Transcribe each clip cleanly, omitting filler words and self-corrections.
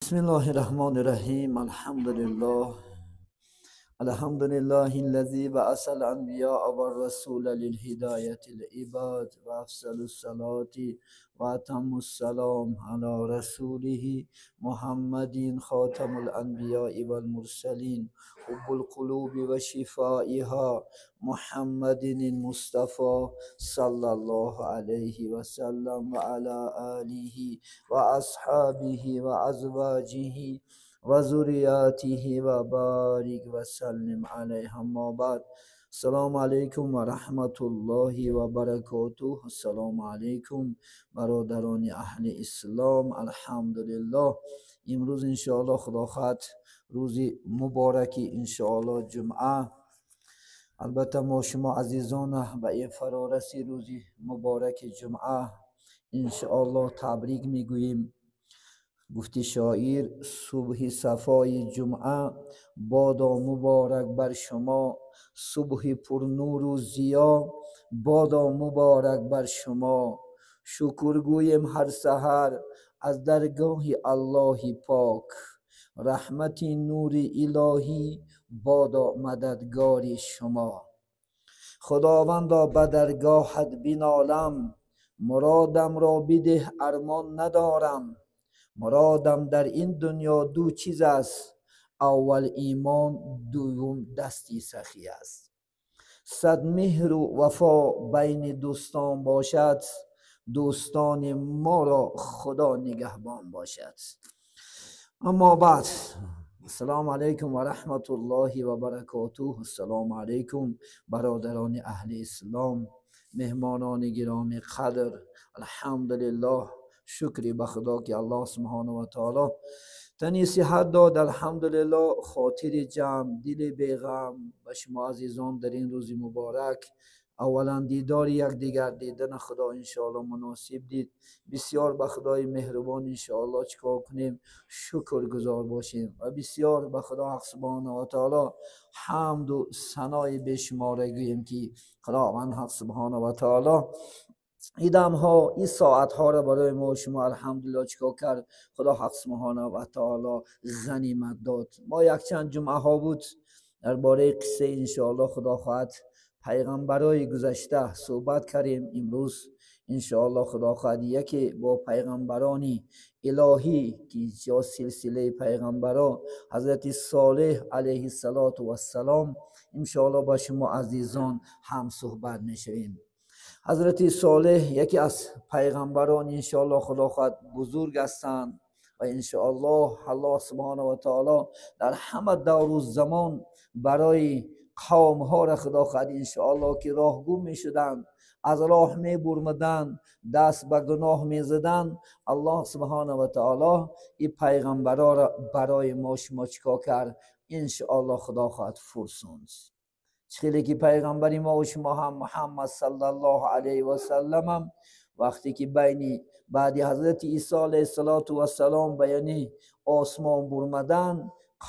Bismillahirrahmanirrahim. Elhamdülillah. Elhamdülillahi'llezî be'asel enbiyâ ve rasûle lil hidayetil ibad ve afsalus salati ve atammus selam ala rasulihi Muhammedin hatemul enbiyâi vel murselin hubbul kulubi ve şifaiha Muhammedin Mustafa sallallahu aleyhi ve sellem ve ala alihi ve ashabihi ve azvacihi ve zuriyatihi ve barik ve sellim aleyhi amma ba'd. Assalomu alaykum va rahmatullohi va barakatuh. Assalomu alaykum бародарони аҳли ислом. Алҳамдулиллоҳ, имрӯз иншоаллоҳ худо хоҳад рӯзи мубораки иншоаллоҳ ҷумъа. Албатта мо шумо азизона ба ин фарораси рӯзи мубораки ҷумъа иншоаллоҳ табрик мегӯем. Гуфти шоир: субҳи сафои ҷумъа бодо муборак бар шумо, субҳи пурнуру зиё бодо муборак бар шумо. Шукр гӯем ҳар саҳар аз даргоҳи Аллоҳи пок, раҳмати нури илоҳӣ бодо мададгори шумо. Худовандо ба даргоҳат бинолам, муродамро бидеҳ армон надорам. Муродам дар ин дунё ду чиз аст: аввал имон, дуюм дасти сахӣ аст. Сад меҳру вафо байни дӯстон бошад, дӯстони моро Худо нигаҳбон бошад. Аммо баъд, ассалому алайкум ва раҳматуллоҳи ва баракотуҳ. Ассалому алайкум бародарони аҳли ислом, меҳмонони гироми қадр. Алҳамдулиллоҳ, шукри ба Худо ки Аллоҳ субҳонаҳу ва таоло тани сиҳат дод. Алҳамдулиллоҳ, хотири ҷамъ, дили беғам ба шумо азизон дар ин рӯзи муборак аввалан дидори якдигар дидана Худо иншоаллоҳ муносиб дид. Бисёр ба Худои меҳрубон иншоаллоҳ чикор кунем? Шукргузор бошем ва бисёр ба Худо ҳақ субҳонаҳу ва таоло ҳамду санои бешумора гӯем ки Худованд ҳақ субҳонаҳу ва таоло ин дамҳо, ин соатҳоро барои мо шумо алҳамдулиллоҳ чикор кард? Худо ҳақ субҳонаҳу ва таоло ғанимат дод. Мо якчанд ҷумъаҳо буд дар бораи қиссаи иншоаллоҳ худо хоҳад пайғамбарои гузашта суҳбат кардем. Имрӯз иншоаллоҳ худо хоҳад яке бо пайғамбарони илоҳӣ ки ё силсилаи пайғамбаро ҳазрати Солеҳ алайҳиссалоту вассалом иншоаллоҳ ба шумо азизон ҳам суҳбат мешавем. Ҳазрати Солеҳ яке аз пайғамбарон иншоаллоҳ худо хоҳад бузург ҳастанд ва иншоаллоҳ Аллоҳ субҳонаҳу ва таоло дар ҳама давру замон барои қавмҳоро худо хоҳад иншоаллоҳ ки роҳгум мешуданд, аз роҳ мебурмаданд, даст ба гуноҳ мезаданд, Аллоҳ субҳонаҳу ва таоло ин пайғамбароро барои мо шумо чикор кард? Иншоаллоҳ худо хоҳад фурсунд. Хеле ки пайғамбари мо ва шумо ҳам Муҳаммад саллаллоҳу алайҳи васаллам ҳам вақте ки байни баъди ҳазрати Исо алайҳиссалоту вассалом ба яъни осмон бурмадан,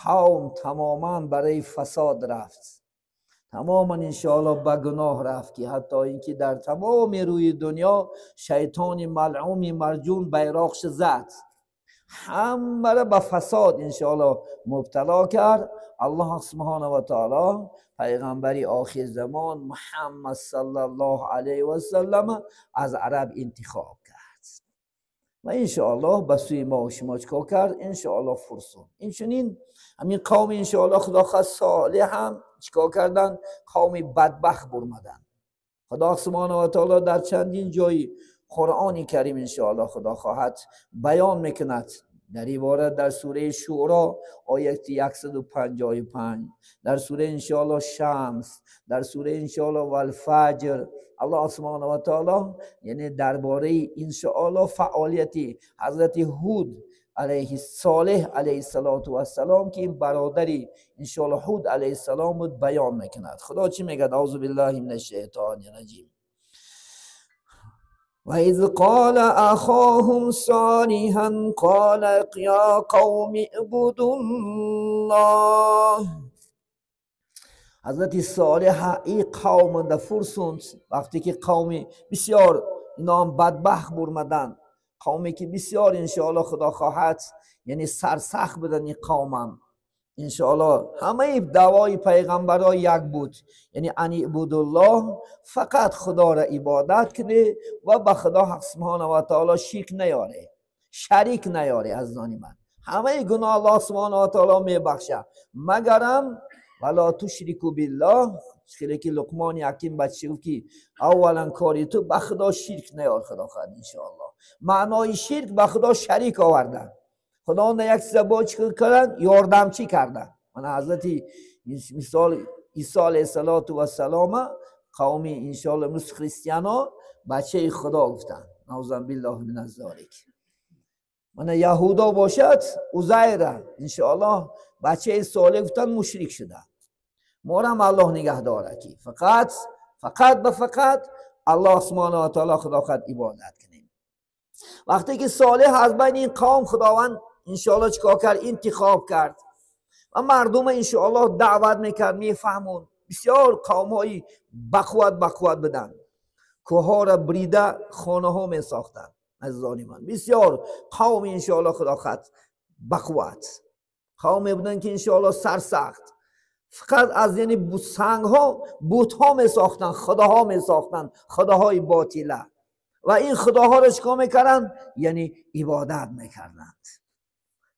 қавм тамоман барои фасод рафт, тамоман иншоаллоҳ ба гуноҳ рафт, ки ҳатто инки дар тамоми рӯи дунё шайтони малъуми марҷун байроқш зад, ҳамаро ба фасод иншоаллоҳ мубтало кард. Аллоҳ субҳонаҳу ва таоло пайғамбари охир замон Муҳаммад саллаллоҳу алайҳи васаллам аз араб интихоб кард ва иншоаллоҳ ба сӯи мо шумо чикор кард? Иншоаллоҳ фурсунд. Инчунин ҳамин қавми иншоаллоҳ худо хоҳад Солеҳ ҳам чикор карданд? Қавми бадбахт бурмаданд. Худо субҳонаҳу ва таоло дар чандин ҷои Қуръони Карим иншоаллоҳ худо хоҳад баён мекунад. Дар ибора дар сураи Шуро ояти 155, дар сураи иншоаллоҳ Шамс, дар сураи иншоаллоҳ Валфаҷр Аллоҳ субҳонаҳу ва таоло яъне дар бораи иншоаллоҳ фаъолияти ҳазрати Ҳуд алайҳи Солеҳ алайҳиссалоту вассалом ки ин бародари иншоаллоҳ Ҳуд алайҳиссалом буд баён мекунад. Худо чӣ мегӯяд? Аузу биллаҳи минаш шайтони раҷим. وإذ قال أخاهم صالحا قال يا قوم اعبدوا الله. ҳазрати Солеҳ ин қавманда фурсунд вақте ки қавми бисёр ино ҳам бадбахт бурмаданд. قومی که بسیار انشاءالله خدا خواهد یعنی سرسخت بودن. این قومم انشاءالله همه دعوای پیغمبرها یک بود، یعنی ان اعبدوا الله، فقط خدا را عبادت کنه و به خدا حق سبحانه و تعالی شرک نیاره، شریک نیاره. از من همه گناه الله سبحانه و تعالی میبخشه، مگرم ولا تشرکوا بالله. خیلی که لقمان حکیم بچه گفت که اولا کاری تو به خدا شرک نیار. خدا خواهد انشاءالله معنای شرک به خدا شریک آوردن، خدا یک چیز با چی کردن؟ یاردمچی کردن. من حضرت مثال عیسی علیه السلام قومی انشاءالله امروز خریستیانا بچه خدا گفتن، نعوذ بالله من الذالک. من یهودا باشد عزیر انشاءالله بچه صالح گفتن، مشرک شدن. ما را هم الله نگه داره که فقط فقط به فقط الله سبحانه و تعالی خدا خود عبادت کنیم. وقتی که صالح از بین این قوم خداوند انشاءالله چیکار کرد؟ انتخاب کرد و مردم انشاءالله دعوت میکرد، میفهمون. بسیار قوم های بقوت بقوت بدن، کوه را بریده خانه ها می ساختن. عزیزان من بسیار قوم انشاءالله خدا خود بقوت قوم بودن که انشاءالله سرسخت، فقط از یعنی سنگ ها بت ها می ساختن، خداها می ساختن، خداهای باطله، و این خداها را چیکار میکردن؟ یعنی عبادت میکردند.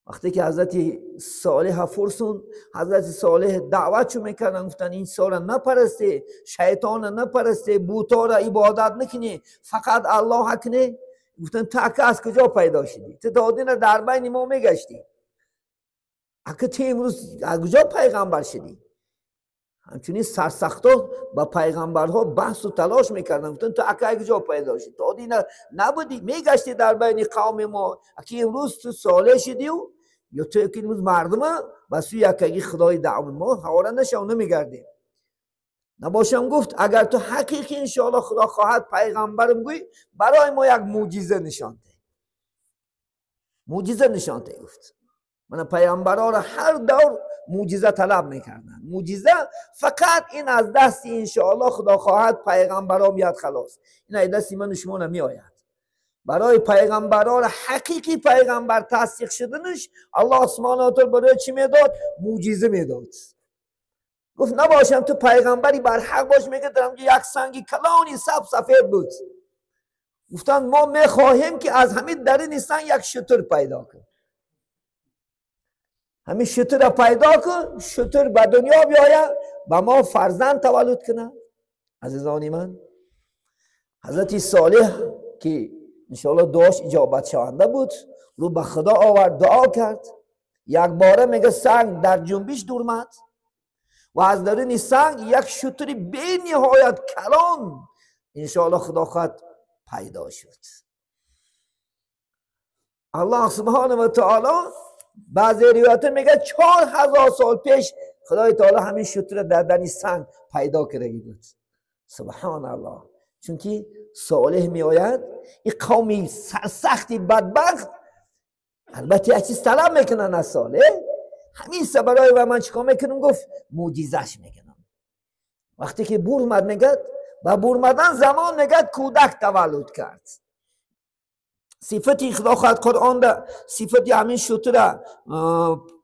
وقتی که حضرت صالح فرسون، حضرت صالح دعوت چو میکردن، گفتن این سارا نپرسته، شیطان نپرسته، بوتا را عبادت نکنی، فقط الله کنی. گفتن تو اکه از کجا پیدا شدی؟ تو دادین در بین ما میگشتی، اکه تو امروز از کجا پیغمبر شدی؟ همچنین سرسختا با پیغمبرها بحث و تلاش میکردن، گفتن تو اکه کجا پیدا شدی؟ تا دین نبودی، میگشتی در بین قوم ما، اکه امروز تو صالح شدی و یا تو اکه امروز مردم به سوی اکگی خدای دعوت ما هواره نشو نمیگردیم. نباشم گفت اگر تو حقیقی انشاءالله خدا خواهد پیغمبرم گوی، برای ما یک معجزه نشان ده، معجزه نشان ده. گفت من پیامبرها را هر دور معجزه طلب میکردن، معجزه فقط این از دست انشاءالله خدا خواهد پیغمبرها میاد، خلاص این از دست من و شما نمیآید. برای پیغمبرها را حقیقی پیغمبر تصدیق شدنش الله سبحانه و تعالی برای چی میداد؟ معجزه میداد. گفت نباشم تو پیغمبری بر حق باش، میگه درم یک سنگ کلانی سب سفید بود. گفتن ما میخواهیم که از همین درین سنگ یک شتر پیدا کن، همین شتر را پیدا کن، شتر به دنیا بیاید و ما فرزند تولد کنه. عزیزان من حضرت صالح که انشاءالله دعاش اجابت شونده بود، رو به خدا آورد، دعا کرد، یک باره میگه سنگ در جنبش دورمد و از درون سنگ یک شتر بی نهایت کلان انشاءالله خدا خواهد پیدا شد. الله سبحانه و تعالی بعضی روایت میگه 4000 سال پیش خدای تعالی همین شتر در درون سنگ پیدا کرده بود. سبحان الله. چون که صالح میآید، این قومی سرسختی بدبخت البته یک چیز طلب میکنن از صالح، همین برای و من چیکار میکنم؟ گفت معجزش میکنم. وقتی که برمد میگه و برمدن زمان میگه کودک تولد کرد. صفتی خدا خواهد قرآن ده صفتی همین شتر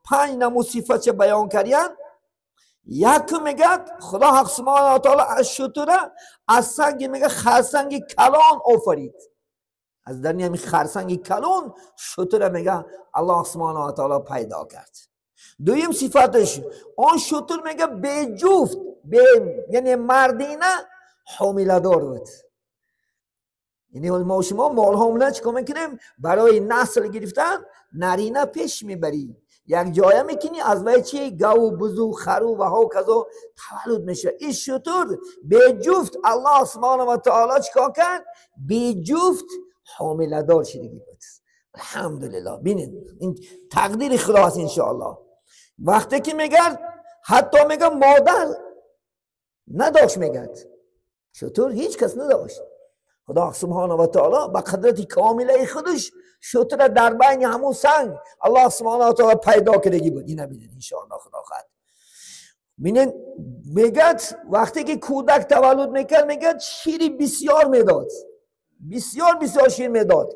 5 نمو صفت چه بیان کردن. یک میگه خدا حق سبحانه و تعالی از شتر از سنگ میگه خرسنگ کلان آفرید، از درنی همین خرسنگ کلان شتر میگه الله سبحانه و تعالی پیدا کرد. دویم صفتش آن شتر میگه به جفت، به یعنی مردینه حامله دار بود. یعنی ما شما مال حامله چیکار میکنیم؟ برای نسل گرفتن نرینه پیش میبری، یک جایه میکنی از وی چی گاو بزو خرو و ها کذا تولد میشه. این شتر به جفت الله سبحانه و تعالی چیکار کرد؟ به جفت حامله دار شده بود. الحمدلله. ببینید این تقدیر خداست انشاءالله. وقتی که میگه حتی میگه مادر نداشت، میگه شتر هیچ کس نداشت. خدا سبحانه و تعالی با قدرت کامله خودش شتر در بین همون سنگ الله سبحانه و تعالی پیدا کردگی بود. اینه ببینید انشاءالله خدا خواهد. ببینید میگه وقتی که کودک تولد میکرد میگه شیری بسیار میداد، بسیار بسیار شیر میداد.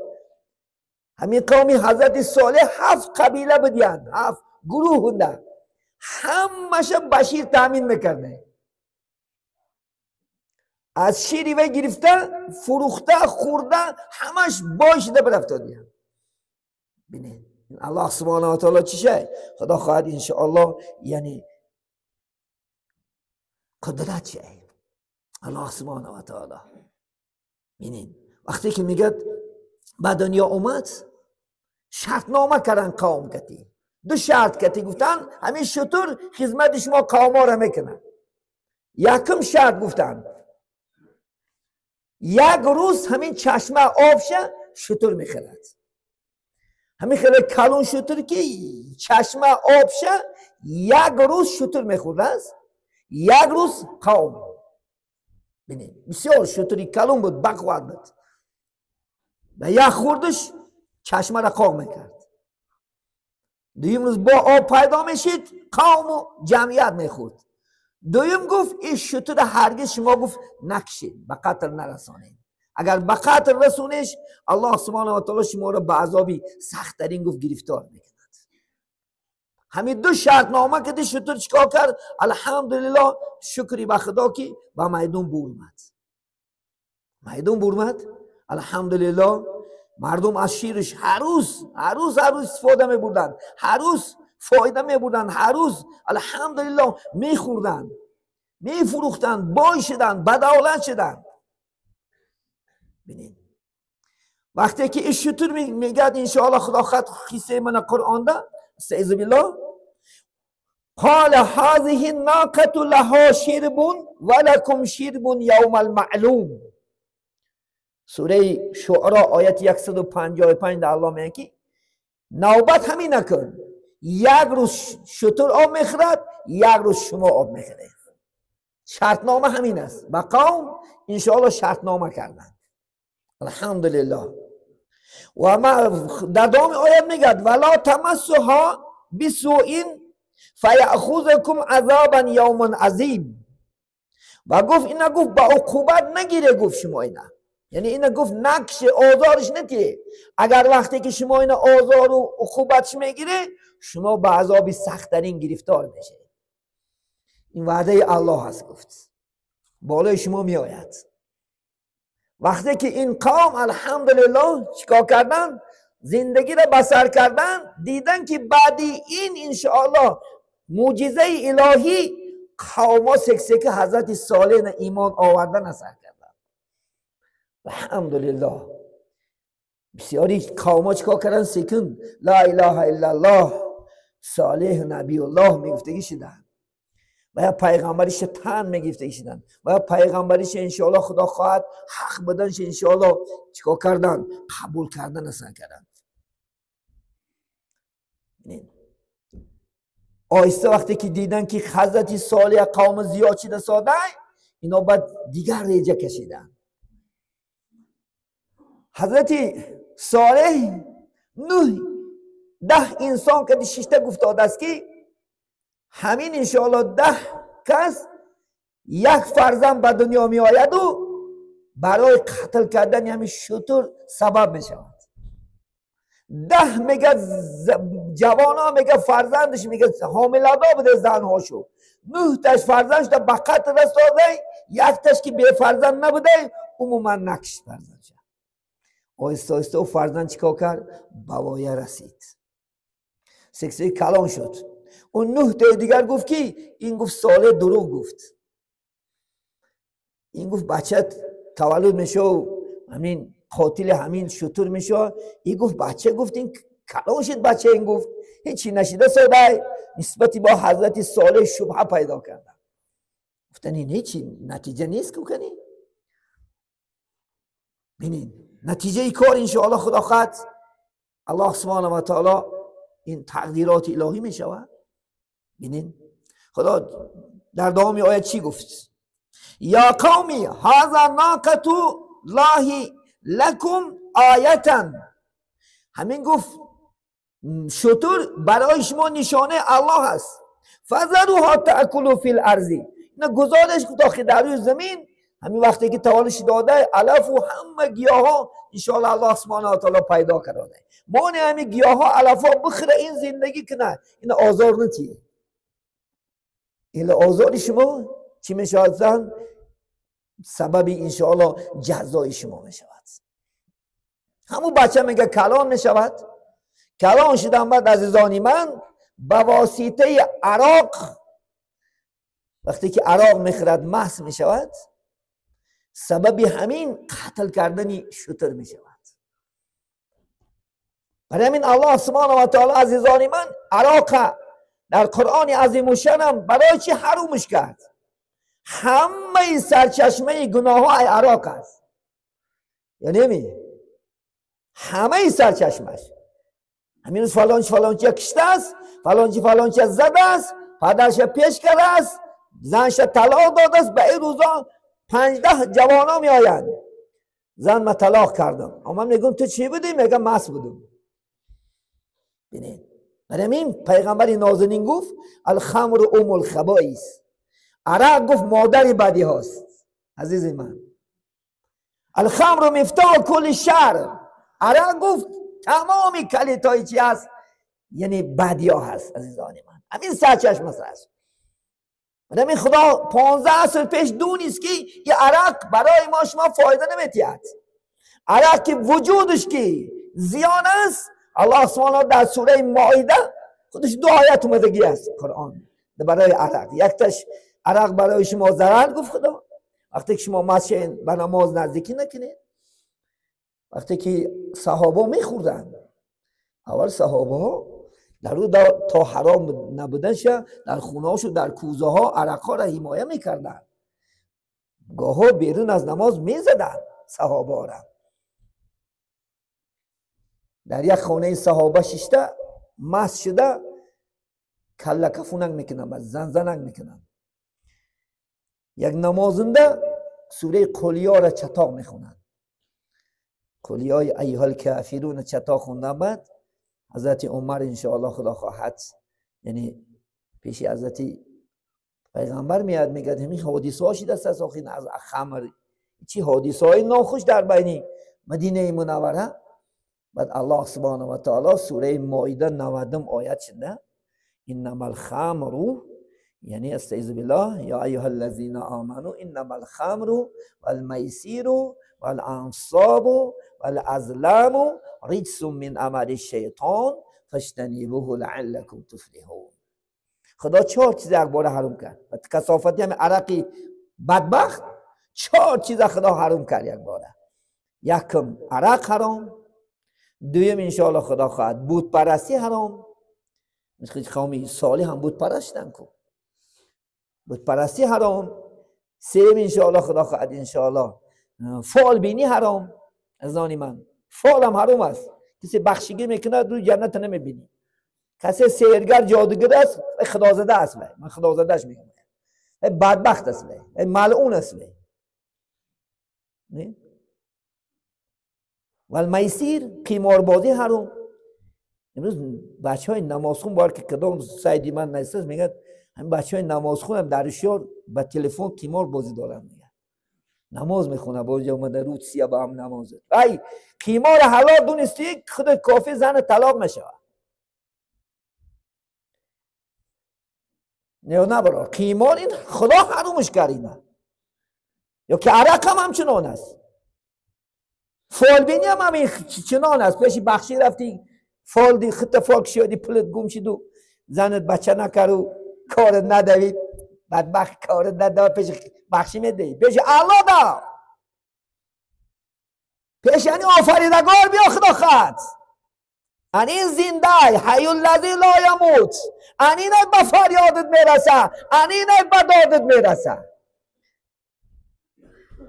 همین قومی حضرت صالح 7 قبیله بدیان، 7 گروه بودن، همش بشیر تامین میکرده. از شیری و گرفته، فروخته، خورده، همش باشده برفتادیان. ببینید الله سبحانه و تعالی چی شه؟ خدا خواهد انشاءالله یعنی قدرت چه؟ الله سبحانه و تعالی. ببینید وقتی که میگه به دنیا اومد، شرطنامه کردن قوم کتی، 2 شرط کتی گفتن همین شتر خدمت شما قوم ها را میکنن. یکم شرط گفتن یک روز همین چشمه آب شه شتر میخرد. همین خیلی کلون شتر که چشمه آب شه یک روز شتر میخورد است، یک روز قوم. ببینید بسیار شتری کلون بود، بقوت بود، و یک خوردش چشمه را قاق میکرد. دویم روز با آب پیدا میشید قوم و جمعیت میخورد. دویم گفت این شتر هرگز شما گفت نکشید، به قتل نرسانید. اگر به قتل رسونیش الله سبحانه و تعالی شما را به عذابی سخت ترین گفت گرفتار میکند. همین 2 شرطنامه که دی شتر چیکار کرد؟ الحمدلله شکری به خدا که به میدون برمد. میدون برمد. الحمدلله مردم از شیرش هر روز هر روز هر روز استفاده میبردن، هر روز فایده میبردن، هر روز الحمدلله میخوردن، میفروختن، بای شدن، بدولت شدن. ببینید وقتی که این شتر میگه انشاءالله خدا خط قصه من قرآن ده، استعیذ بالله، قال هذه الناقة لها شرب ولكم شرب یوم المعلوم. سوره شعراء آیت 155 در الله میگه که نوبت همین نکن، یک روز شتر آب میخورد، یک روز شما آب میخورید. شرطنامه همین است. با قوم انشاءالله شرطنامه کردن. الحمدلله. و ما در دوم آیت میگه ولا تمسها بسوء فیأخذکم عذابا یوم عظیم. و گفت اینا گفت با عقوبت نگیره، گفت شما اینا، یعنی اینا گفت نقش آزارش نتیه. اگر وقتی که شما اینا آزار و عقوبتش میگیره شما به عذاب سخت‌ترین گرفتار میشه. این وعده الله هست، گفت بالای شما میآید. وقتی که این قوم الحمدلله چیکار کردن؟ زندگی را بسر کردن، دیدن که بعدی این انشاءالله معجزه الهی قوما سکسکه حضرت صالح ایمان آوردن اثر کردن. الحمدلله بسیاری قوما چیکار کردن؟ سکن لا اله الا الله صالح نبی الله میگفتگی شدن و یا پیغمبریش تن میگفتگی شدن و یا پیغمبریش انشاءالله خدا خواهد حق بدنش انشاءالله چیکار کردن؟ قبول کردن اثر کردن. آهسته وقتی که دیدن که حضرت صالح قوم زیاد شده ساده، اینا بعد دیگر ریجه کشیدن. حضرت صالح 9 10 انسان که ششته گفته است که همین انشاءالله 10 کس یک فرزند به دنیا می آید و برای قتل کردن همین شتر سبب می شود. 10 میگه جوان ها میگه فرزندش میگه حامله دار بوده زنهاشو، 9 تاش فرزندش به قتل رسانده، یک تاش که بی فرزند نبوده عموما نکش فرزندش. آهسته آهسته او فرزند چیکار کرد؟ به وایه رسید، سکسه کلان شد. اون 9 تای دیگر گفت که این گفت صالح دروغ گفت، این گفت بچه تولد میشه و همین قاتل همین شتر میشه. این گفت بچه گفت این کلان شد بچه، این گفت هیچی نشیده ساده. نسبتی با حضرت صالح شبهه پیدا کردن، گفتن این هیچی نتیجه نیست که کنی. ببینید نتیجه کار انشاءالله خدا خواهد الله سبحانه و تعالی این تقدیرات الهی می شود. ببینید خدا در دوام آیه چی گفت؟ یا قومی هذا ناقة الله لکم آیتا. همین گفت شتر برای شما نشانه الله است. فذروها تأکل فی الارض، نه گزارش تا که در روی زمین همین وقتی که تولد داده علف و همه گیاه ها انشاءالله الله سبحانه و تعالی پیدا کرده. مانع همین گیاه ها علف ها بخره این زندگی کنه، این آزار نتیه. این آزار شما چی میشود؟ سبب انشاءالله جزای شما میشود. همون بچه میگه کلان میشود. کلان شدن بعد عزیزانی من به واسطه عراق، وقتی که عراق میخورد مست میشود، سبب همین قتل کردن شتر میشود. برای همین الله سبحانه و تعالی عزیزانی من عراق در قرآن عظیم الشان برای چی حرومش کرد؟ همه سرچشمه گناه های عراق است. یعنی می همه سرچشمش همین فلانچ فلانچی کشته است، فلانچی فلانچی زده است، پدرش پیش کرده است، زنش طلاق داده است. به این روزا 50 جوانا می آیند، زن من طلاق کردم، اما من میگم تو چی بودی؟ میگم مست بودم. ببینید برای همین پیغمبر نازنین گفت الخمر ام الخبائث، عرق گفت مادر بدی هاست. عزیز من الخمر مفتاح کل شر، عرق گفت تمامی کلیتای چی هست؟ یعنی بدی ها هست. عزیزان من همین سرچشمه هست. برای همین خدا 15 سال پیش دونست که یه عرق برای ما شما فایده نمیتید. عرق که وجودش که زیان است، الله سبحانه در سوره مائده خودش 2 آیت اومدگی است قرآن برای عرق. یکتاش عرق برای شما ضرر گفت خدا، وقتی که شما مست شین به نماز نزدیکی نکنید. وقتی که صحابه میخوردن، اول صحابه ها در او تا حرام نبودنش در خونه هاشو در کوزه ها عرق ها را حمایه میکردن، گاها بیرون از نماز میزدن صحابه ها را. در یک خانه صحابه ششته مست شده کله کفونک میکنن، زنزنک میکنن. یک نمازنده سوره قلیا را چتاق میخونن، قلیای ایها الکافرون چتاق خوندن. بعد حضرت عمر انشاءالله خدا خواهد یعنی پیش حضرت پیغمبر میاد میگه همین حادثه ها شده است از خمر، چی حادثه های ناخوش در بین مدینه منوره. بعد الله سبحانه و تعالی سوره مائده 90 آیت شده انما الخمر، یعنی استعیذ بالله یا ایها الذین آمنوا انما الخمر والمیسیر والانصاب والازلام رجس من عمل الشیطان فاجتنبوه لعلکم تفلحون. خدا 4 چیز یک باره حرام کرد. و کثافتی هم عرقی بدبخت 4 چیز خدا حرام کرد یک باره. یکم عرق حرام، دویم انشاءالله خدا خواهد بت پرستی حرام، مثل قومی صالح هم بت پرستن کو، بت پرستی حرام. سوم انشاءالله خدا خواهد انشاءالله فال بینی حرام. از آن من فال هم حرام است، کسی بخشگی میکنه دو جنت نمیبینی. کسی سحرگر جادوگر است خدا زده است، من خدا زدهش میگم، بدبخت است، ملعون است. نه والمیسیر قماربازی حرام. امروز بچه های نمازخون بار که کدام سیدی من نیست میگه همین بچه های نمازخون هم در شهر با تلفن قمار بازی دارن، میگه نماز میخونه باز اومده رو سیاه با هم نماز. ای قمار حلال دونستی خود کافی زن طلاق میشه. نه نه برا قمار این خدا حرومش کرده. یا که عرق هم همچنان است، فالبینی هم همین چنان است. پیش بخشی رفتی فال دی خط فال کشیدی پولت گم شد و زنت بچه نکرد و کارت ندوید، بدبخت کارت ندوید، پیش بخشی میدهی، پیش الله دا، پیش یعنی آفریدگار بیا خدا خط ان این زنده حی الذی لا یموت، ان این به فریادت میرسه، ان این به دادت میرسه.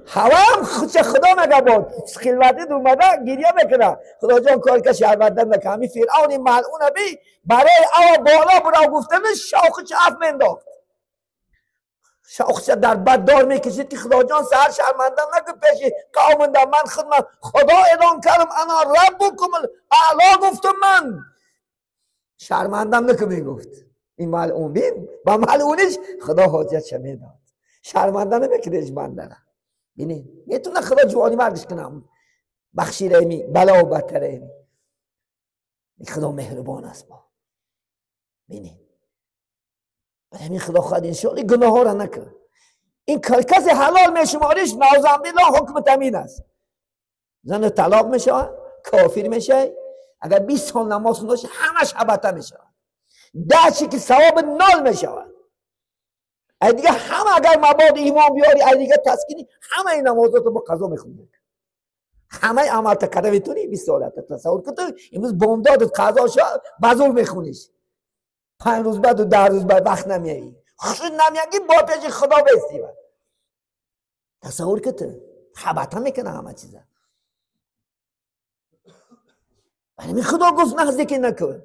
هوا هم خدا مگه بود خلوتی اومده گریه میکنه خدا جان کار که شرمنده نکنه. همین فرعون ملعون بی برای او بالا برا گفتنش شاخش اف مینداخت، شاخش در بد دار میکشید که خدا جان سر شرمنده نکن پیش قوم من خدمت خدا اعلان کردم انا ربکم الاعلی گفتم من شرمندم نکن میگفت. این ملعون بی با ملعونش خدا حاجت چه میداد، شرمنده نمیکنه بنده را. بینید میتونه خدا جوانی مردش کنم بخشیده می بلا و بدتره می. خدا مهربان است با. بینید همین خدا خواهد انشاءالله گناه ها را نکرد. این کسی حلال میشماریش نعوذ بالله حکم تمین است. زن طلاق میشه، کافر میشه، اگر 20 سال نماز خونده همش حبطه میشه، 10 چی که ثواب نال میشه. ای دیگه همه اگر مباد ایمان بیاری، ای دیگه تسکینی، همه این نمازات رو با قضا میخونی، همه عمل کرده میتونی 20 سال تصور کن تو امروز بامداد قضا شد بزرگ میخونیش، 5 روز بعد و 10 روز بعد وقت نمیایی، خوش نمیایی با پیش خدا بیستی. تصور کن تو حبطه میکنه همه چیزا. برای خدا گفت نزدیکی نکن.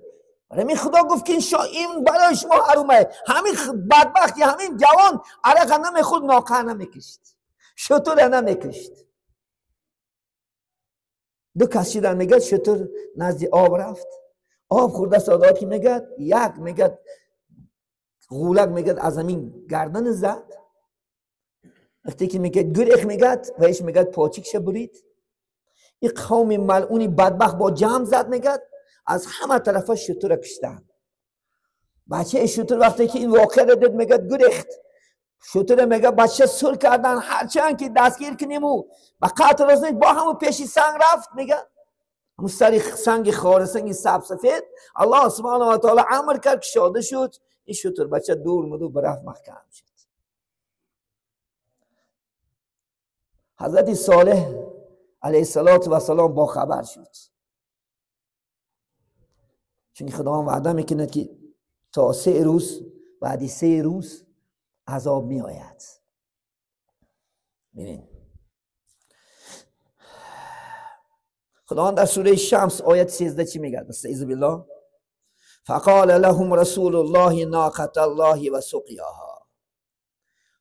برای خدا گفت که این برای شما حرومه. همین بدبختی، همین جوان عرق نمیخورد، ناقه نمیکشت، شتر نمیکشت. دو کس شدن میگه شتر نزد آب رفت، آب خورده سادات که میگه یک میگه غولک میگه از همین گردن زد. وقتی که میگه گریخ میگه و ایش میگه پاچیکش برید. این قوم ملعونی بدبخت با جمع زد میگه از همه طرفا شتر کشتن. بچه شتر وقتی که این واقعه رو دید میگه گریخت. شتر میگه بچه سر کردن هرچند که دستگیر کنیم و به قتل رسید، با همون پیشی سنگ رفت میگه همون سری سنگ خار سنگ سبز سفید. الله سبحانه و تعالی امر کرد که شاده شد. این شتر بچه دور مدو برفت محکم شد. حضرت صالح علیه السلام با خبر شد، چون خدا هم وعده میکنه که تا 3 روز، بعد 3 روز عذاب می آید. ببین خداوند در سوره شمس آیت 13 چی میگه؟ استعیذ بالله. فقال لهم رسول الله ناقة الله و سقیاها.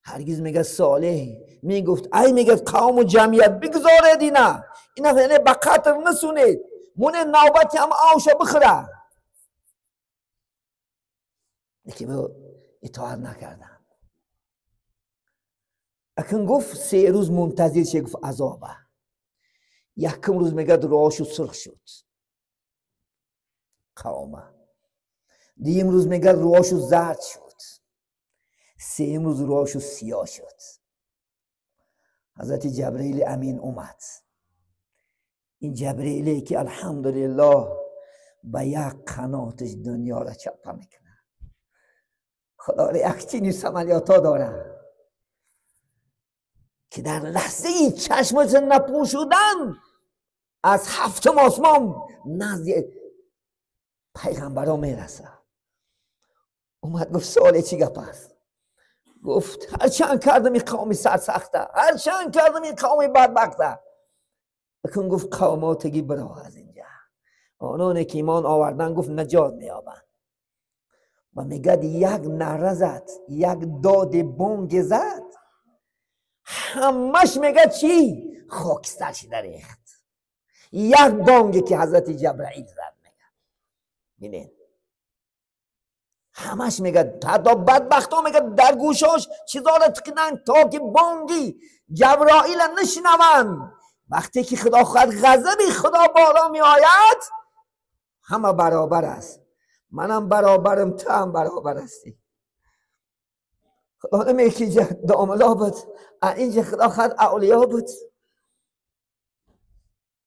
هرگز میگه صالح میگفت ای میگه قوم و جمعیت بگذارید اینا، اینا یعنی به قتل نسونید، مونه نوبتی هم آوشا بخوره. لیکن اطاعت نکردن. اکن گفت 3 روز منتظر شه، گفت عذابه. یکم روز میگه روشو سرخ شد قومه، دیم روز میگه روشو زرد شد، 3 روز روشو سیاه شد. حضرت جبرئیل امین اومد. این جبرئیلی که الحمدلله به یک قناتش دنیا را چپه میکنه، خدا را یک چنین عملیات ها داره که در لحظه ای چشمش نپوشودن از 7 آسمان نزد پیغمبرا میرسه. اومد گفت سوال چی گپ است؟ گفت هرچند کردم این قومی سرسخته، هرچند کردم این قومی بدبخته. بکن گفت قوماتگی برا از اینجا، آنان که ایمان آوردن گفت نجات میابند. و میگه یک نره زد، یک داد بانگ زد، همش میگه چی؟ خاکستر شده ریخت. یک بانگی که حضرت جبرئیل زد میگه، ببین همش میگه حتی بدبخت ها میگه در گوشاش چیزا را تکنن تا که بانگی جبرائیل نشنون. وقتی که خدا خواهد غضب خدا بالا می آید همه برابر است، منم برابرم تو هم برابر هستی. خدا نمیگه که اینجا داملا بود، اینجا خدا خواهد اولیا بود.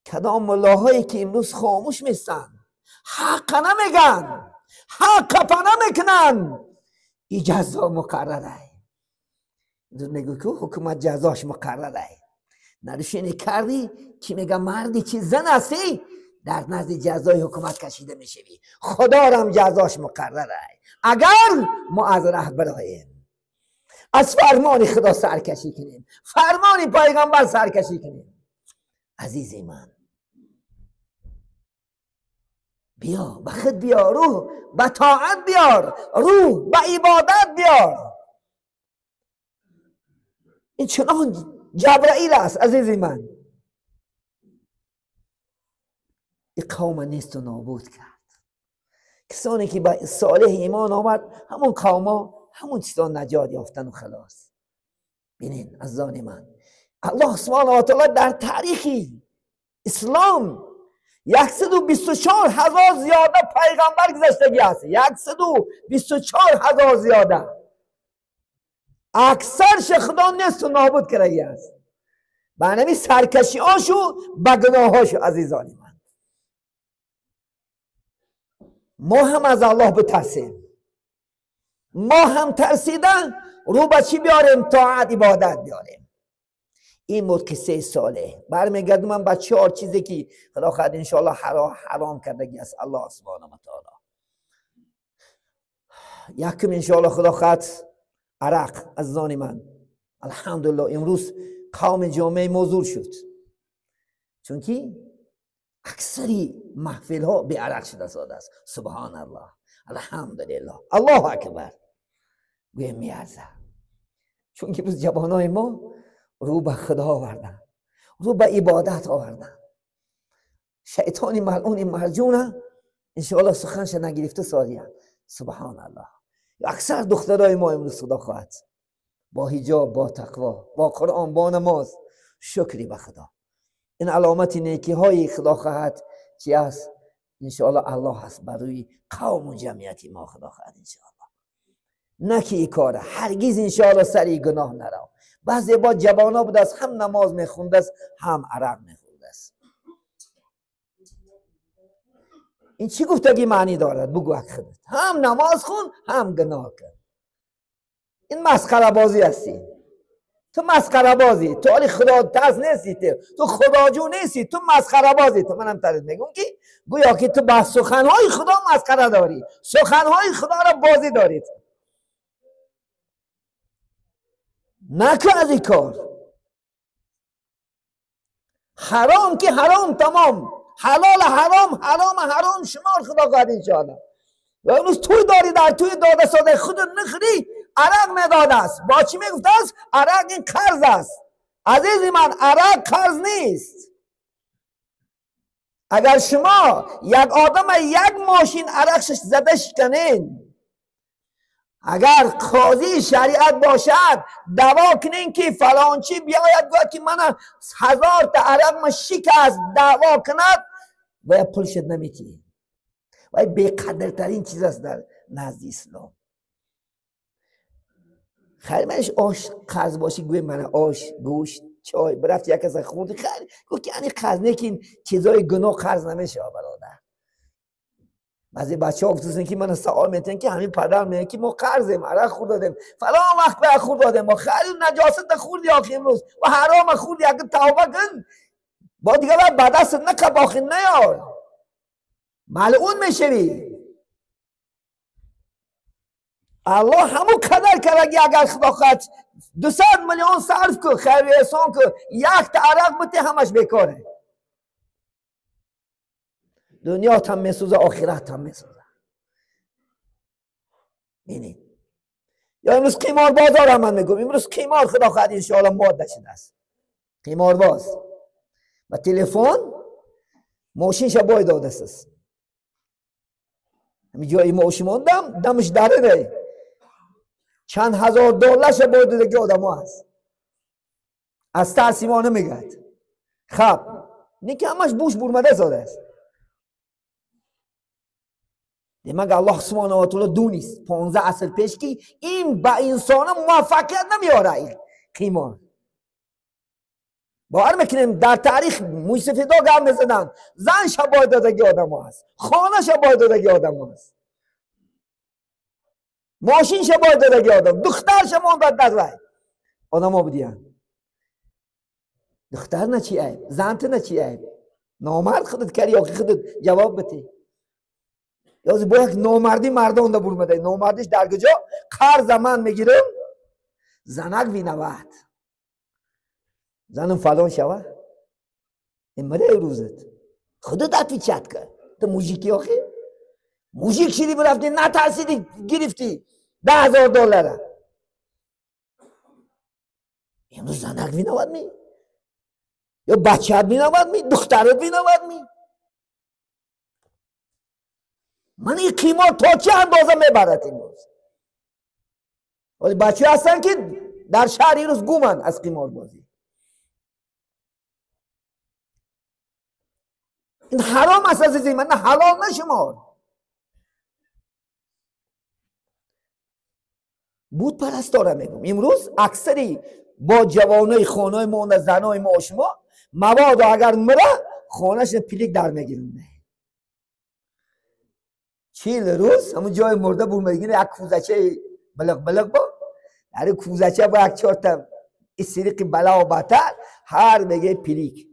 کدام ملاهایی که امروز خاموش میستن، حق نمیگن، حق پناه میکنن، این جزا مقرره. میگه که حکومت جزاش مقرره. نرشینی کردی که میگه مردی که زن هستی در نزد جزای حکومت کشیده میشوی. خدا رم جزاش مقرره. اگر ما از ره براییم، از فرمان خدا سرکشی کنیم، فرمان پیغمبر سرکشی کنیم، عزیز من بیا به خود بیار، روح به طاعت بیار، روح به عبادت بیار. این چنان جبرائیل است عزیز من. این قوم نیست و نابود کرد. کسانی که به صالح ایمان آورد همون قوما همون چیزا نجات یافتن و خلاص. ببینین عزیزان من، الله سبحانه و تعالی در تاریخ اسلام 124,000 زیاده پیغمبر گذشتگی است. 124,000 زیاده. اکثرش خدا نیست و نابود کرده است. به سرکشی هاشو به گناه هاشو. عزیزان من، ما هم از الله بترسیم. ما هم ترسیدن رو به چی بیاریم؟ طاعت عبادت بیاریم. این بود قصه صالح. برمیگردم من به 4 چیزی که خدا خواهد انشاءالله حرام کردگی است الله سبحانه و تعالی. یکم انشاءالله خدا خواهد عرق. عزیزان من، الحمدلله امروز قوم جامعه موضوع شد، چون که اکثری محفل ها به عرق شده ساده است. سبحان الله، الحمدلله، الله اکبر. گویا میارزه، چون که امروز جوانای ما رو به خدا آوردن، رو به عبادت آوردن. شیطان ملعون مرجونه انشاءالله سخنش نگرفته سادیه. سبحان الله. اکثر دخترای ما امروز خدا خواهد با حجاب، با تقوا، با قرآن، با نماز، شکری به خدا. این علامت نیکی های خدا خواهد چی است؟ انشاءالله الله هست برای قوم و جمعیت ما. خدا خواهد انشاءالله نه که ای کاره هرگز انشاءالله سری گناه نرو. بعضی با جوانا بود است، هم نماز میخوند است، هم عرق میخورد است. این چی گفتگی معنی دارد؟ بگو خودت. هم نماز خون هم گناه کن. این مسخره بازی هستی تو، مسخره بازی تو. علی خدا ترس نیستی تو، خداجو نیستی تو، مسخره بازی تو. منم ترس میگم که گویا که تو با سخنهای خدا مسخره داری، سخنهای خدا را بازی داری. نکن از این کار. حرام که حرام تمام، حلال حرام، حرام حرام شمار خدا قاد انشاءالله. و امروز توی داری در توی داده ساده خود نخری عرق میداده است. با چی میگفته است؟ عرق این قرض است. عزیز من، عرق قرض نیست. اگر شما یک آدم یک ماشین عرقش زده شکنین، اگر قاضی شریعت باشد دعوا کنین که فلانچی بیاید گوید که من 1000 تا عرق من شکست، دعوا کند و پولش نمیتی. و بی‌قدرترین چیز است در نزد اسلام. خیلی منش آش قرض باشی، گوی من آش، گوشت، چای برفت یک کس خورد، خیلی گفت که یعنی قرض نکین، چیزای گناه قرض نمیشه برادر. بعضی بچه ها گفتن که من سوال میتن که همین پدر میگه که ما قرضیم، عرق خورد دادیم، فلان وقت به خورد دادیم، ما خیلی نجاست خوردی آخه امروز و حرام خوردی، اگه توبه کن با دیگه بعد دست نکب آخه نیار، ملعون میشوی. الله همون قدر کرد که اگر خدا خواهد 200 میلیون صرف کن، خیر احسان کن، یک تا عرق بده همش بیکاره. دنیا هم میسوزه، آخرت هم میسوزه. ببینید یا امروز قمار بازار هم من میگم امروز قمار خدا خواهد انشاءالله ماده شده است. قمار باز با تلفن ماشینش بای داده است. همین جایی ماشین ماندم دمش داره چند هزار دلارش باید داده که آدم ها هست از ترسی ما نمیگد. خب نیکه همش بوش برمده زاده است. دیمگ الله سبحانه و تعالی دونست 15 عصر پیش که این به انسان موفقیت نمیاره. این قیمار باور میکنیم در تاریخ مویسفیدا گم میزدن، زن شبای دادگی آدم ها هست، خانه شبای دادگی آدم ها هست، ماشین شبای دادگی آدم، دختر شما باید داد آدم ها بودین. دختر نه چی عیب، زن نه چی عیب، نامرد خودت کردی یا خودت جواب بده. یازی با یک نامردی مردان ده برمده، نامردیش در کجا؟ قرض من میگیرم زنک وینوت زنم فلان شوه این مده روزت خودت اتویچت کرد. تو موژیکی آخه موژیک شدی برفتی نترسیدی گرفتی 10,000 دلاره. امروز زنک وینوت می یا بچه‌ت وینوت می، دخترت وینوت می. من این قیمار تا چه اندازه میبرد امروز؟ ولی بچه هستن که در شهر این روز گومن از قیمار بازی. این حرام است عزیزی من، نه حلال نشمار. بود پرستاره میگم امروز اکثری با جوانای خانه ما و زنای ما و شما مواد اگر مره خانهش پلیک در میگیرن. 40 روز همون جای مرده بود میگیره، یک کوزچه بلق بلق با در کوزچه با یک چهار تا استریق بلا و بتر هر میگه پلیک،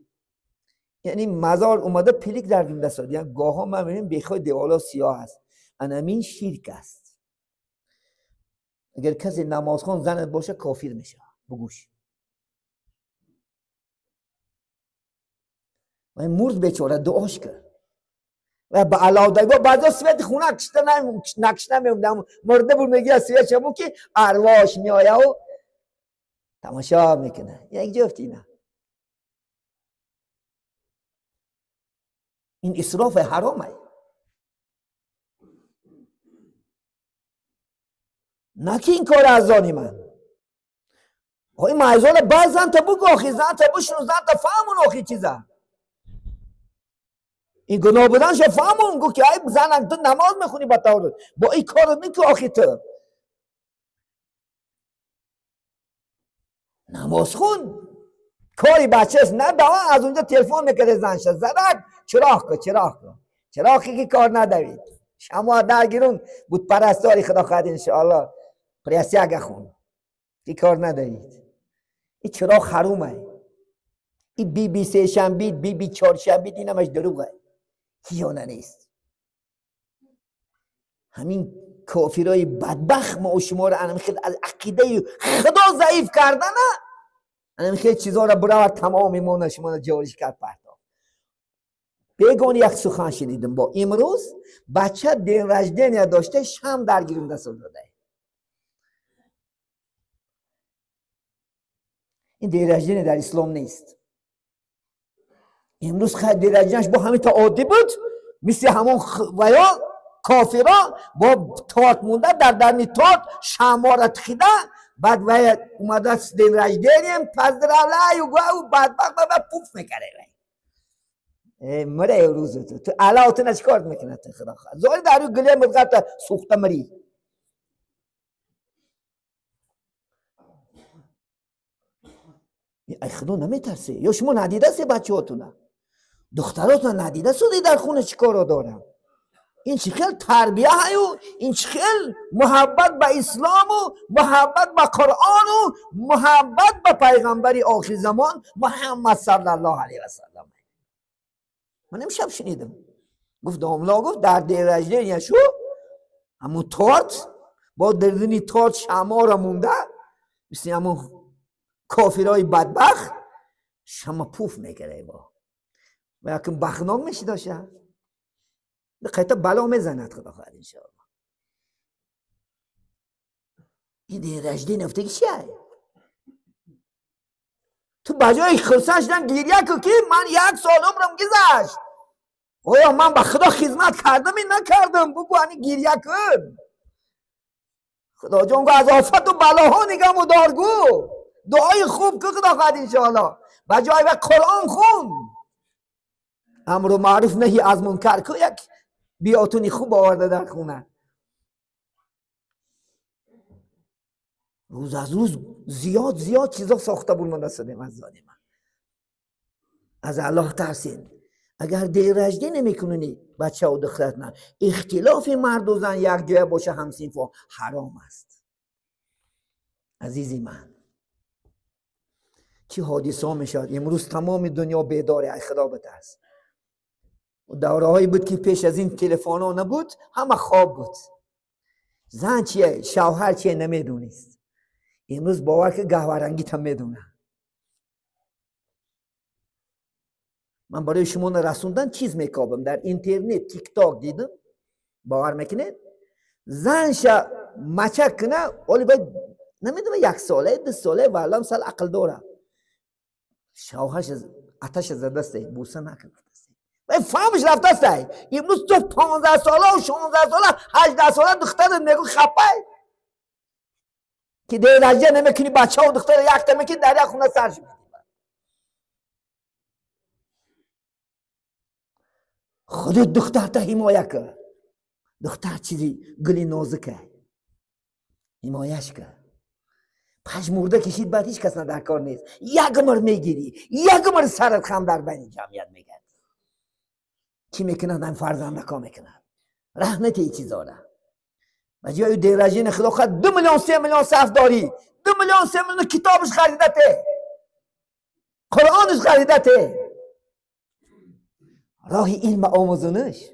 یعنی مزار اومده پلیک در گیرنده ساد. یعنی گاه ها من میبینیم بیخواه دیوالا سیاه است. انامین شرک است. اگر کسی نمازخوان زنت باشه کافر میشه. بگوش و این مرد بیچاره دعاش کرد و به علاوه با بعضا سویت خونه نکشته نمیومدم مرده بود میگه سویت شما که ارواش میآیه و تماشا میکنه. یک جفتی نه، این اسراف حرامه. نه که این کار از آنی من این معزال بعض زن تا بگو آخی، زن تا بشنو، زن تا فهمون آخی چیزا این گناه بودن شو فهمون. گو که ای زن تو نماز میخونی با تورد با این کارو میکنی آخی تو نماز خون کاری بچه است نه دوا از اونجا تلفن میکرده زن شد زدک چراغ کن چراغ کن چراغی که کار ندارید شما درگیرون بود پرستاری خدا خواهد انشاءالله پریسیگه خون که کار ندارید. این چراغ حرومه. این بی بی سه شنبه بی بی چهار شنبه این همش دروغه، هیچ نیست. همین کافرای بدبخت ما و شما رو انم خیلی از عقیده خدا ضعیف کردن، انم خیلی چیزا رو برای تمام ایمان شما رو جاریش کرد پرتا. بگون یک سخن شنیدم با امروز بچه دین رجدین داشته شم درگیرنده سال داده. این دین رجدین در اسلام نیست. امروز خیلی دین رجدینش با همین تا عادی بود، مثل همون ویا کافرا با تارت مونده در درنی تارت شماره تخیده بعد وی اومده دین رجدینیم پس در و گوه و بدبخت و پوف میکره مره روز تو تو علاوه تو چیکار میکنه تو خدا خدا زوری در روی گلیه مدغت سوخته مری. ای خدا نمیترسه یا شما ندیده سی بچه هاتونه دختراتون ندیده سودی در خونه چیکارا دارن. این چه خیلی تربیه های و این چه خیلی محبت به اسلام و محبت به قرآن و محبت به پیغمبر آخر زمان محمد صلی الله علیه و سلم. من امشب شنیدم گفت داملا گفت در دیرجده یشو همون تارت با دردنی تارت شما را مونده مثل همون کافرهای بدبخت شما پوف میکره با و یکم بخناک میشی داشته قیتا بلا میزند خدا خواهد انشاءالله. این دیرجده نفتگی چیه؟ تو بجای خرسان شدن گریه کن که من یک سال عمرم گذشت آیا من به خدا خدمت کردم این نکردم؟ بگو هنی گریه کن خدا جان گو از آفت و بلاها نگم و دارگو دعای خوب که خدا خواهد انشاءالله. بجای و قرآن خون امر و معروف نهی از منکر که یک بیاتونی خوب آورده در خونه. روز از روز زیاد زیاد چیزا ساخته بود من دستم از من. از الله ترسین. اگر دیرجده نمیکنونی بچه و دخترت نه اختلاف مرد و زن یک جای باشه همسینفا حرام است. عزیزی من چه حادثه میشد امروز تمام دنیا بیداره. ای خدا بترس. دوره هایی بود که پیش از این تلفن ها نبود همه خواب بود. زن چیه شوهر چیه نمیدونست. امروز باور که گهورنگی تا میدونه. من برای شما رسوندن چیز میکابم در اینترنت تیک تاک دیدم باور میکنید زنش مچک کنه ولی باید نمیدونم یک ساله دو ساله والله سال عقل داره شوهرش آتش زده است بوسه نکنه و فهمش رفته است. امروز تو 15 ساله و 16 ساله 18 ساله دختر نگو خپه که درجه نمیکنی بچه و دختر یک تا میکنی در یک خونه سرش میدی. خودت دختر تا حمایه کن. دختر چیزی گلی نازکه، حمایهش کن. پژمرده کشید بعد هیچ کس در کار نیست. یک عمر میگیری، یک عمر سرت خم در بین جمعیت میگرد. چی میکنند؟ این فرزنده کا میکنند. رحمت ای چیزا را. و جای دیرجین خدا خود 2 میلیون 3 میلیون صف داری، 2 میلیون 3 میلیون کتابش خریدته، قرآنش خریدته. راه علم آموزنش،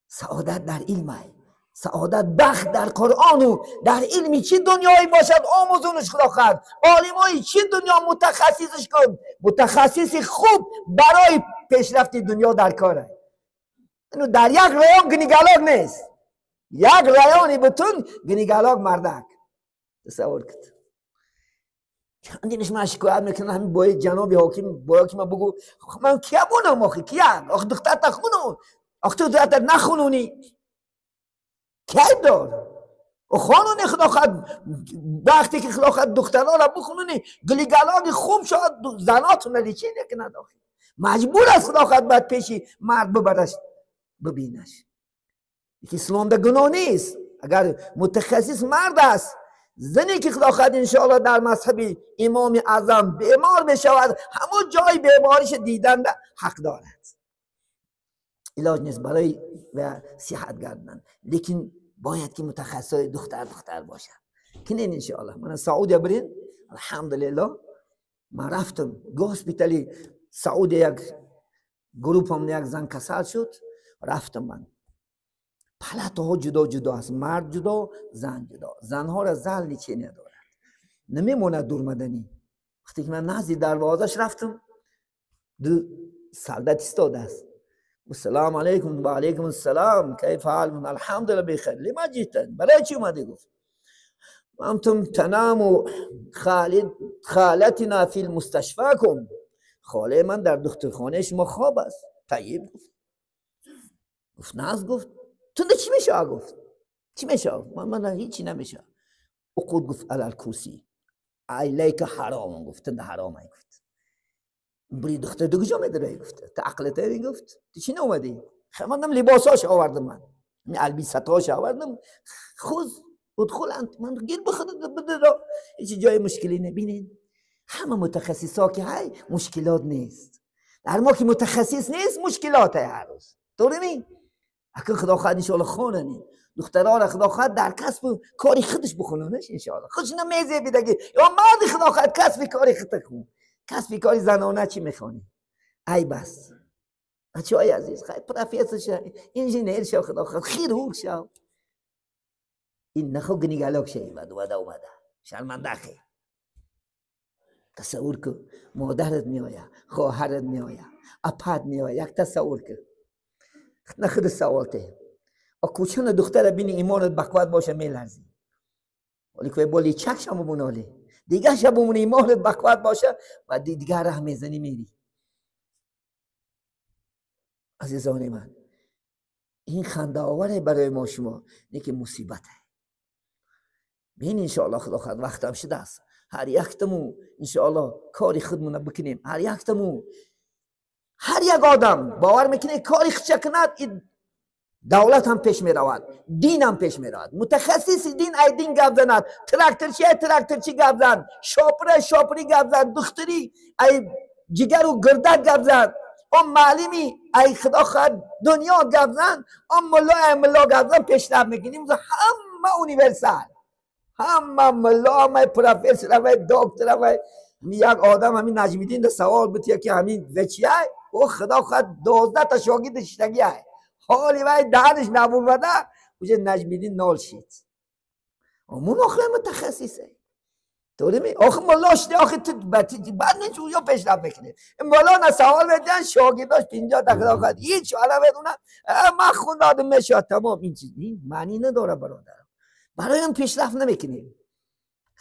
سعادت در علم، سعادت بخت در قرآن و در علمی چی دنیایی باشد آموزونش خدا خواهد. عالمایی چی دنیا متخصصش کن، متخصص خوب برای پیشرفت دنیا در کاره. اینو در یک رایان گنیگالاگ نیست، یک رایانی بتون گنیگالاگ مردک. تصور کن چندینش من شکایت میکنم همین باید جناب حاکم باید که من بگو من کیا بونم آخه کیا آخه دختر تا خونو آخه تو دختر نخونونی کی دار خانونی خدا خواهد وقتی که خدا خواهد دخترها را بخونونی گلیگلاگ خوب شد زناتون لیچی نکند آخه مجبور است خدا خواهد باید پیشی مرد ببرش ببینش. که اسلام در گناه نیست. اگر متخصص مرد است، زنی که خدا خواهد انشاءالله در مذهب امام اعظم بیمار بشود همون جای بیماریش دیدن حق دارد. علاج نیست برای و صحت گردن، لیکن باید که متخصص دختر دختر باشد. کنین انشاءالله من سعودی برین الحمدلله من رفتم گوسپیتالی سعودی، یک گروپ هم یک زن کسل شد رفتم من. پلاتوها جدا جدا است، مرد جدا زن جدا. زنها را زن لیچه ندارد، نمیموند دور مدنی. وقتی که من نزدیک دروازش رفتم دو سلدت استاده است. السلام علیکم و علیکم السلام کیف حالكم الحمدلله بخیر لما جیت برای چی اومدی؟ گفت انتم تنام خالتنا فی المستشفاکم، خاله من در دخترخانه شما خواب است. طیب گفت. گفت نه، گفت تو چی میشه؟ گفت چی میشه؟ من هیچی نمیشه. اقود گفت علی الکرسی علیک حرام، گفت تو حرام. گفت بری دختر دو کجا میداری؟ گفت تو عقلت گفت تو چی اومدی؟ منم لباساش آوردم، من البیستاش آوردم، خذ ادخل انت، من گیر بخود بده، هیچ جای مشکلی نبینین. همه متخصصا که های مشکلات نیست، در ما که متخصص نیست مشکلات هر روز. طوری نی؟ اکن خدا خواهد انشاءالله خاننی دخترها را خدا خواهد در کسب کاری خودش بخوننش انشاءالله، خودش نمیزه بیدگی یا مرد خدا خواهد کسب کاری خود خون، کسب کاری زنانه چی میخوانی؟ ای بس بچه های عزیز خواهد پروفسور شو، انجینیر شو، خدا خواهد خیرورگ شو. این نخو گنیگالاک شوی بعد اومده اومده شرمنده خی. تصور کن مادرت میآید، خواهرت میآید، اپد میآید، یک تصور کن نه خود سوالته. کوچن دختر بینی ایمانت بقوت باشه میلرزی، ولی که بالی چک شم بونالی دیگه شب بمونه ایمانت بقوت باشه و دیگه ره میزنی میری. عزیزان من این خنده آوره برای ما شما، نه که مصیبته. بین انشاءالله خدا خواهد وقتم شده است، هر یکتمو انشاءالله کاری خودمون بکنیم. هر یکتمو هر یک آدم باور میکنه کاری خودش کند، دولت هم پیش میرود، دین هم پیش میرود. متخصص دین ای دین گپ زند، تراکتورچی ای تراکتورچی گپ زن، شاپره شاپری گپ زن، دختری ای جگر و گردک گپ زن، اون معلمی ای خدا خواهد دنیا گپ زن، اون ملا ای ملا گپ زن. پیشرفت میکنیم همه universal، همه ملا، همه پروفسور، همه دکتر، همه یک آدم همین نجمیدین ده سوال بود که همین وچیه او خدا خواهد 12 تا شاگرد شدگی های حالی وای دهنش نبود اوجه نجمیدین نال شید. امون آخه متخصصه طوری می آخه ملا شده آخه تو بعد نیست اونجا پیشرفت میکنه. ملا نه سوال بدن شاگرداش 50 تا خدا خواهد هیچ حالا بدونن من خون دادم میشه تمام. این چیز این معنی نداره برادر، برای اون پیشرفت نمیکنیم.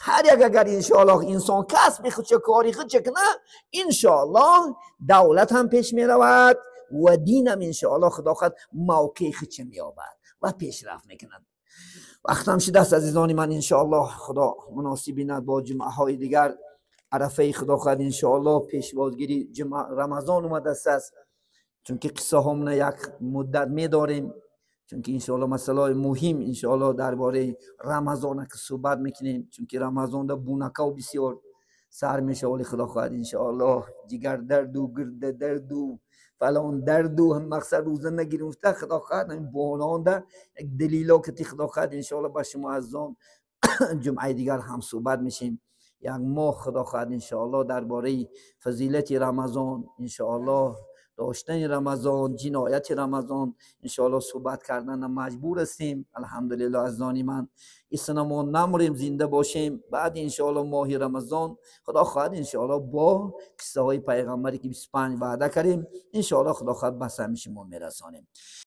هر یک اگر انشاءالله انسان کسب خود چه کاری خود چه کنه انشاءالله دولت هم پیش می رود و دین هم انشاءالله خدا خواهد موقع خود چه میابد و پیشرفت میکنند. وقت هم شده است عزیزان من، انشاءالله خدا مناسب بیند با جمعه های دیگر عرفه خدا خواهد انشاءالله پیشوازگیری جمعه رمضان اومده است. Чунки қиссаҳомона як муддат медорем, чунки иншоалло масъалаҳои муҳим иншоалло дар бораи Рамазона ки суҳбат мекунем, чунки Рамазонда бунакав бисёр сар мешава. Вале Худо хоҳад, иншоалло, ҷигар дарду, гирда дарду, фалон дарду, мақсад рӯза нагирифта, Худо хоҳад, ҳамин бононда як далило ки Худо хоҳад, иншоалло, ба шумо азизон ҷумъаи дигар ҳам суҳбат мешем. Як моҳ, Худо хоҳад, иншоалло, дар бораи фазилати Рамазон, иншоалло, доштани Рамазон, ҷинояти Рамазон, иншоалло, суҳбат кардан маҷбур ҳастем. Алҳамдулилло, азизони ман, исна мо намурем, зинда бошем. Баъд иншоалло моҳи Рамазон, Худо хоҳад, иншоалло, бо қиссаҳои пайғамбаре ки 25 ваъда кардем, иншоалло, Худо хоҳад, ба сами шумо мерасонем.